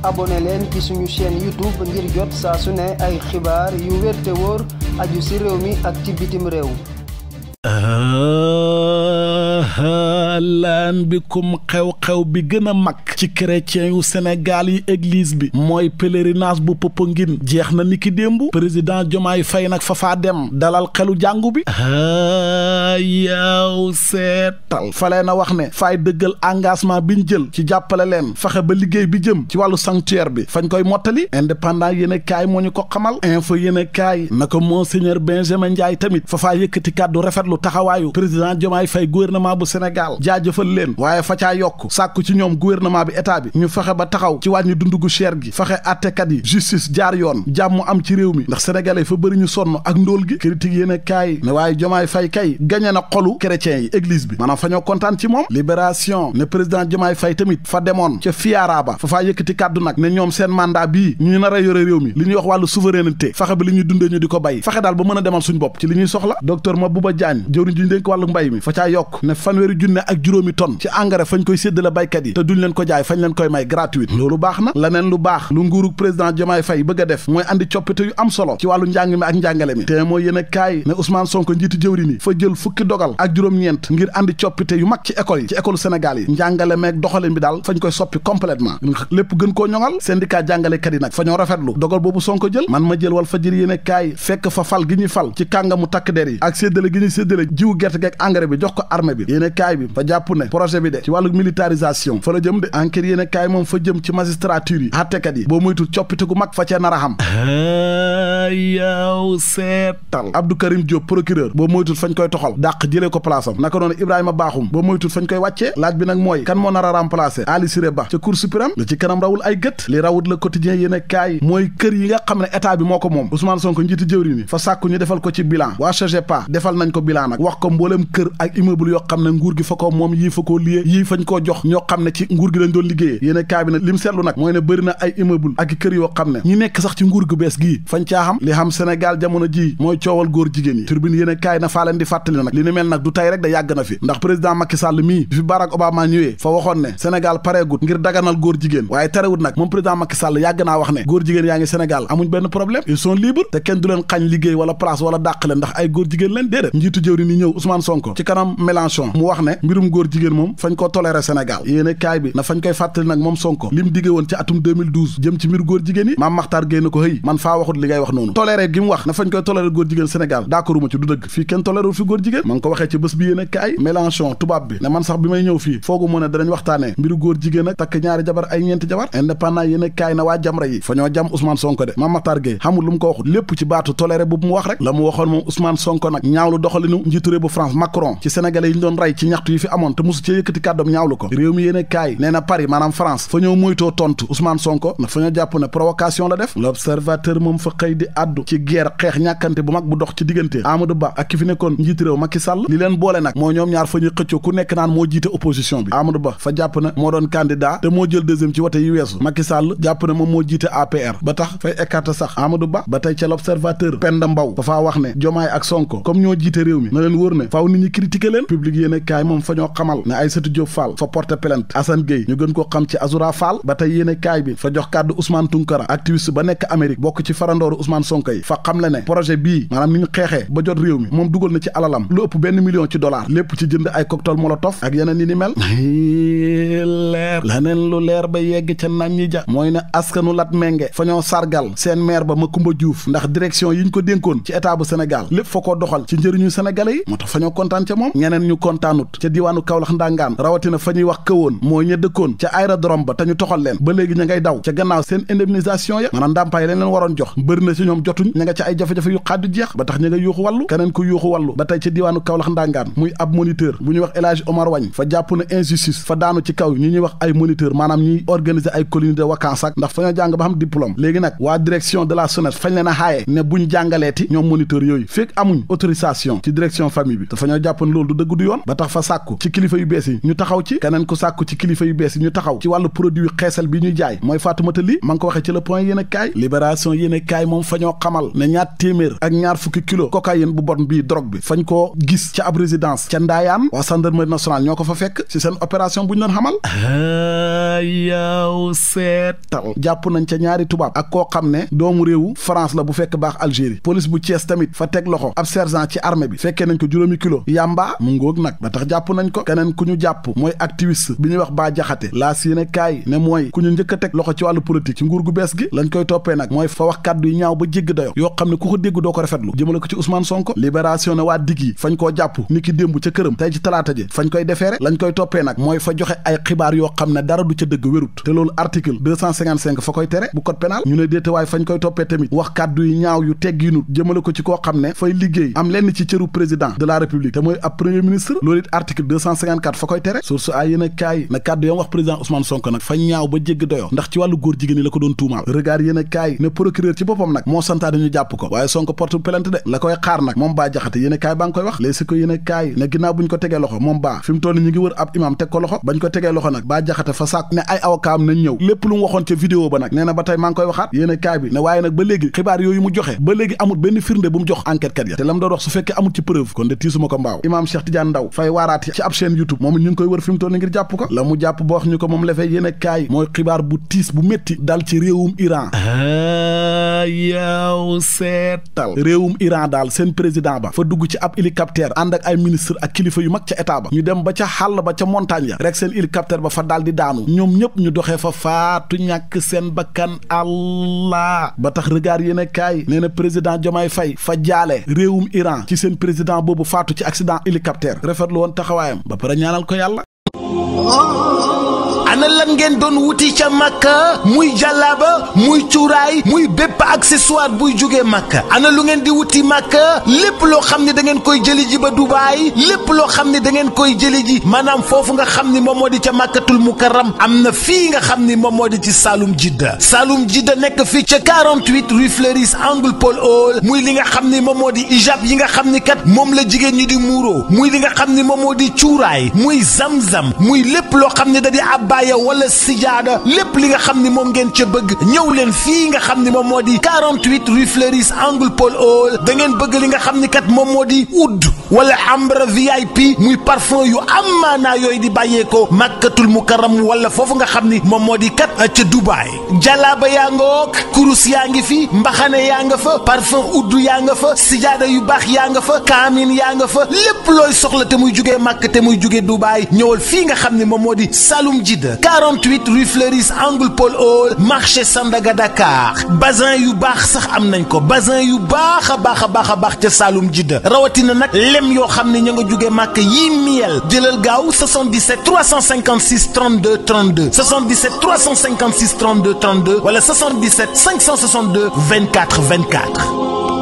abonné leen ci suñu chaîne YouTube ngir jot saa su ne ay xibaar yu wér te wóor aju ci réew mi ak ci bitim réew. laan bikum xew-xew bi gën a mag ci chrétien yu Sénégal yi église bi mooy pèlerinage bu Popenguine jeex na niki démb président Diomaye Faye nag fa faa dem dalal xelu jàngu bi yaw seetal falee na wax ne faay dëggal engagement biñ jël ci jàppale leen fexe ba liggéey bi jëm ci wàllu sanctuaire bi fañ koy mottali indépendant yéen kaay moo ñu ko xamal info yéen kaay na ko monseigneur Benjamin Ndiaye tamit fa faa yëkkati kàddu rafetlu taxawaayu président Diomaye Faye gouvernement bu Sénégal jaajëfal leen waaye fa caa yokk sàkku ci ñoom gouvernement bi état bi ñu fexe ba taxaw ci wàññi dundu gu cher gi fexe àttekat yi justice jaar yoon jàmm am ci réew mi ndax sénégalais fa bëri ñu sonn ak ndóol gi critique yéen kaay ne waaye Diomaye Faye kay gañe na xolu chrétiens yi église bi maanaam fa ñoo kontaan ci moom libération ne président Diomaye Faye tamit fa demoon ca Fiara ba fa faa yëkkati kàddu nag ne ñoom seen mandat bii ñu nar a yore réew mi li ñuy wax wàllu souveraineté fexe ba li ñuy dundee ñu di ko bay fexe daal ba mën a demal suñ bopp ci li ñuy soxla docteur Mabouba Diagne jëwriñ juñ dénk wàllu mbay mi fa caa yokk ne 1,7 tonnes ci engrais fañ koy séddale baykat yi te duñ leen ko jaay fañ leen koy may gratuite loolu baax na leneen lu baax lu nguurug président Diomaye Faye bëgg a def mooy andi coppite yu am solo ci wàllu njàng mi ak njàngale mi te mooy yéen a kaay ne Ousmane Sonko njiitu jëwriñ yi fa jël fukki dogal ak juróom-ñeent ngir andi coppite yu mag ci école yi ci école Sénégal yi njàngale meeg doxalin bi daal fañ koy soppi complètement lépp gën koo ñoŋal syndicat jàngalekat yi nag fa ñoo rafetlu dogal boobu Sonko jël man ma jël wal fa jër yéen a kaay fekk fa fal gi ñuy fal ci kàngamu takk der yi ak séddale gi ñuy séddale jiwu gerte geeg engrais bi jox ko armée bi yéen a kaay bi fa jàpp ne projet bi de ci wàllu militarisation fa la jëm de enquête yéen a kaay moom fa jëm ci magistrature yi àttekat yi boo moytul coppite gu mag fa cee nar a xam yaw seetal Abdou Karim Diop procureur boo moytul fañ koy toxal dàq jëlee ko place am naka noonu Ibrahima Bakhoum boo moytul fañ koy wàccee laaj bi nag mooy kan moo nar a remplacer Ali Siré Ba ca Cour suprême la ci kanam rawul ay gët li rawut le quotidien yéen a kaay mooy kër yi nga xam ne état bi moo ko moom Ousmane Sonko njiitu jëwriñ ni fa sàkku ñu defal ko ci bilan waa CGPA defal nañ ko bilan nag wax ko mboolem kër ak immeuble yoo xam ne nguur gi fa ko moom yii fa koo liyee yii fañ koo jox ñoo xam ne ci nguur gi lañ doon liggéeyee yéen a kaay bi nag lim seetlu nag mooy ne bëri na ay immeuble ak i kër yoo xam ne ñi nekk sax ci nguur gu bees gii fañ caa xam li xam Sénégal jamono ji mooy coowal góor jigéen yi turbine yéen a kaay na faa leen di fàttali nag li ni mel nag du tey rek da yàgg na fi ndax président Macky Sall mii bi fi Barack Obama ñëwee fa waxoon ne Sénégal pareegut ngir daganal góor jigéen waaye terewut nag moom président Macky Sall yàgg naa wax ne góor jigéen yaa ngi Sénégal amuñ benn problème ils sont libres te kenn du leen xañ liggéey wala place wala dàq leen ndax ay góor jigéen leen déedéet njiitu jëwri ni ñëw Ousmane Sonko ci kanam Mélenchon mu wax ne mbirum góor jigéen moom fañ ko toléré Sénégal yéen kaay bi na fañ koy fàttali nag moom Sonko lim digge woon ci atum 2012 jëm ci mbir góor jigéen yi Mame Makhtar Gueye na ko hëy man faa waxut li ngay wax noonu toléré gi mu wax na fañ koy toléré góor jigéen Sénégal d'accorduma ci du dëgg fii kenn toléré fi góor jigéen ma ngi ko waxee ci bés bi yéen kaay Mélenchon tubaab bi ne man sax bi may ñëw fii foogu mu ne danañ waxtaanee mbiru góor jigéen ak takk ñaari jabar ay ñeenti jabar indépendant yéen kaay na waa Jamra yi fa ñoo jam Ousmane Sonko de Mame Makhtar Gueye xamul lu mu ko waxut lépp ci baatu toléré boobu mu wax rek la mu waxoon moom Ousmane Sonko nag ñaawlu doxalinu njiitu réew bu France Macron ci sénégalais yi ñu doon rey ci ñaxtu yi fi amoon te mosu ci yëkkati kàddoom ñaawlu ko réew mi yéen kaay nee na Paris maanaam France fa ñoo moytoo tontu Ousmane Sonko na fa ñoo jàpp ne provocation la def l'observateur moom fa xëy di addu ci guerre xeex ñàkkante bu mag bu dox ci diggante Amadou Ba ak ki fi nekkoon njiitu réew Macky Sall li leen boole nag moo ñoom ñaar fa ñuy xëccoo ku nekk naan moo jiite opposition bi Amadou Ba fa jàpp ne moo doon candidat te moo jël deuxième ci wote yi weesu Macky Sall jàpp ne moom moo jiite APR ba tax fay écarté sax Amadou Ba ba tey ca l'observateur Penda Mbow fa faa wax ne Diomaye ak Sonko comme ñoo jiite réew mi na leen wóor ne faaw nit ñi critiquer leen public yéen kaay moom fa ñoo xamal ne Aïssatou Diop Fall fa porter plainte Assane Gueye ñu gën koo xam ci Azoura Fall ba tey yéen kaay bi fa jox kàddu Ousmane Tounkara activiste ba nekk Amérique bokk ci farandooru Ousmane Sonko yi fa xam le ne projet bii maanaam ni ñu xeexee ba jot réew mi moom dugal na ci alalam lu ëpp $1 million lépp ci jënd ay cocktail molotov ak yeneen yi ni mel leer laneen lu leer ba yegg ca nañ ñi ja mooy ne askanu Lat Mingué fa ñoo sargal seen maire ba Macoumba Diouf ndax direction yi ñu ko dénkoon ci état bu Sénégal lépp fa ko doxal ci njëriñu sénégalais yi moo tax fa ñoo kontaan ca moom ñeneen ñu kontaanut ca diwaanu Kaolack ndangaan rawatina fa ñuy wax këwoon mooy ña dëkkoon ca aérodrome ba te ñu toxal leen ba léegi ña ngay daw ca gannaaw seen indemnisation ya maanaam ndàmpaay leen waroon jox bëri na ci ñoom jotuñ ña nga ca ay jafe-jafe yu xaddu jeex ba tax ña nga yuuxu wàllu keneen ku yuuxu wàllu ba tey ca diwaanu Kaolack ndangaan muy ab moniteur bu ñuy wax El Hadji Omar Wagne fa jàpp na injustice fa daanu ci kaw ñi ñuy wax ay moniteur maanaam ñuy organiser ay colonies de vacances ak ndax fa ñoo jàng ba xam diplôme léegi nag waa direction de la SONES fañ leen a xaaye ne buñ jàngaleeti ñoom moniteur yooyu fekk amuñ autorisation ci direction famille bi dafa ñoo jàppoon loolu du dëgg du yoon ba tax fa sàkku ci kilifa yu bees yi ñu taxaw ci keneen ku sàkku ci kilifa yu bees yi ñu taxaw ci wàllu produit xeesal bi ñuy jaay mooy Fatoumata Ly ma ngi ko waxee ci Le Point yéen a kaay Libération yéen a kaay moom fa ñoo xamal ne 200 kilo cocaïne bu bon bii drogue bi fañ koo gis ca ab résidence ca Ndaayaan waa gendarmerie nationale ñoo ko fa fekk ci seen opération bu ñu doon xamal yow seetal jàpp nañ ca ñaari tubaab ak koo xam ne doomu réewu France la bu fekk baax Algérie police bu Thiès tamit fa teg loxo ab sergent ci armée bi fekkee nañ ko 5 kilo yamba mu ngóog nag ba tax jàpp nañ ko keneen ku ñu jàpp mooy activiste bi ñuy wax Bah Diakhaté laas yéene kaay ne mooy ku ñu njëkk a teg loxo ci wàllu politique ci nguur gu bees gi lañ koy toppee nag mooy fa wax kàddu yi ñaaw ba jégg dayo yoo xam ne ku ko dégg doo ko rafetlu jëmale ko ci Ousmane Sonko Libération ne waa dig yi fañ koo jàpp ni ki démb ca këram tey ci talaata ji fañ koy defeere lañ koy toppee nag mooy fa joxe ay xibaar yoo xam ne dara du ca dëgg wérut te loolu article 255 fa koy tere bu code pénal ñu ne déete waaye fañ koy toppee tamit wax kàddu yi ñaaw yu tegginut jëmale ko ci koo xam ne fay liggéey am lenn ci cëru président de la république te mooy ab premier ministre loolu it article 254 fa koy tere source ay yéen a kaay na kàddu yam wax président Ousmane Sonko nag fa ñaaw ba jégg doyo ndax ci wàllu góor jigéen ñi la ko doon tuumaal regard yéen a kaay ne procureur ci boppam nag moo santaane ñu jàpp ko waaye Sonko porte plainte de la koy xaar nag moom Bah Diakhaté yéen a kaay baa ngi koy wax léegi si ko yéen a kaay ne ginnaaw buñ ko tegee loxo moom baa fi mu toll ni ñu ngi wër ab imam teg ko loxo bañ ko tegee loxo nag Bah Diakhaté fa sàkk ne ay awakaam nañ ñëw lépp lu mu waxoon ca vidéo ba nag nee na ba tey maa ngi koy waxaat yéen a kaay bi ne waaye nag ba léegi xibaar yooyu mu joxe ba léegi amul benn firnde bu mu jox enquête kat ya te lam doon wax su fekkee amul ci preuve kon de tiisuma ko mbaaw imaam Cheikh Tidiane Ndaw fay waaraat ci ab chaîne YouTube moom ñu ngi koy wër fi mu toll ni ngir jàpp ko la mu jàpp ba wax ñu ko moom lefee yéen a kaay mooy xibaar bu tiis bu métti dal ci réewum Iran yow seetal réewum Iran daal seen président ba fa dugg ci ab hélicoptère ànd ak ay ministre ak kilifa yu mag ca état ba ñu dem ba ca xàll ba ca montagne ya rek seen hélicoptère ba fa daal di daanu ñoom ñëpp ñu doxee fa faatu ñàkk seen bakkan allah ba tax regard yéen a kaay nee na président Diomaye Faye fa jaale réewum Iran ci seen président boobu faatu ci accident hélicoptère rafetlu woon taxawaayam ba pare ñaanal ko yàlla. ana lan ngeen doon wuti ca Makka muy jàllaaba muy cuuraay muy bépp accessoire buy jógee Makka ana lu ngeen di wuti Makka lépp loo xam ne da ngeen koy jëli ji ba Dubaay lépp loo xam ne da ngeen koy jëli ji maanaam foofu nga xam ni moom moo di ca Makkatul Mukarram am na fii nga xam ni moom moo di ci Saloum Jidda nekk fii ca 48 rue Fleuris angle Paul Hall muy li nga xam ni moom moo di ijab yi nga xam ni kat moom la jigéen ñi di muuro muy li nga xam ni moom moo di cuuraay muy zamzam muy lépp loo xam ne da di abbaaya wala sijaada lépp li nga xam ni moom ngeen ca bëgg ñëw leen fii nga xam ni moom moo di 48 rue Fleuris angle Paul Hall da ngeen bëgg li nga xam ni kat moom moo di oud wala ambre VIP muy parfum yu am maanaa yooyu di bàyyeekoo Makkatul Mukarram wala foofu nga xam ni moom moo di kat ca Dubaay jalaaba yaa nga wook kurus yaa ngi fi mbaxane yaa nga fa parfum oud yaa nga fa sijaada yu baax yaa nga fa kaamin yaa nga fa lépp looy soxla te muy jugee Makka te muy jugee Dubaay ñëwal fii nga xam ni moom moo di Saloum Jidda 48 rue Fleuris angle Paul Hall marché Sandaga Dakar bazin yu baax sax am nañ ko bazin yu baax a baax ca Saloum Jidda rawatina nag lem yoo xam ne ña nga jugee Makka yii miel jëlal gaaw 77 356 32 32 77 356 32 32 wala 77 562 24 24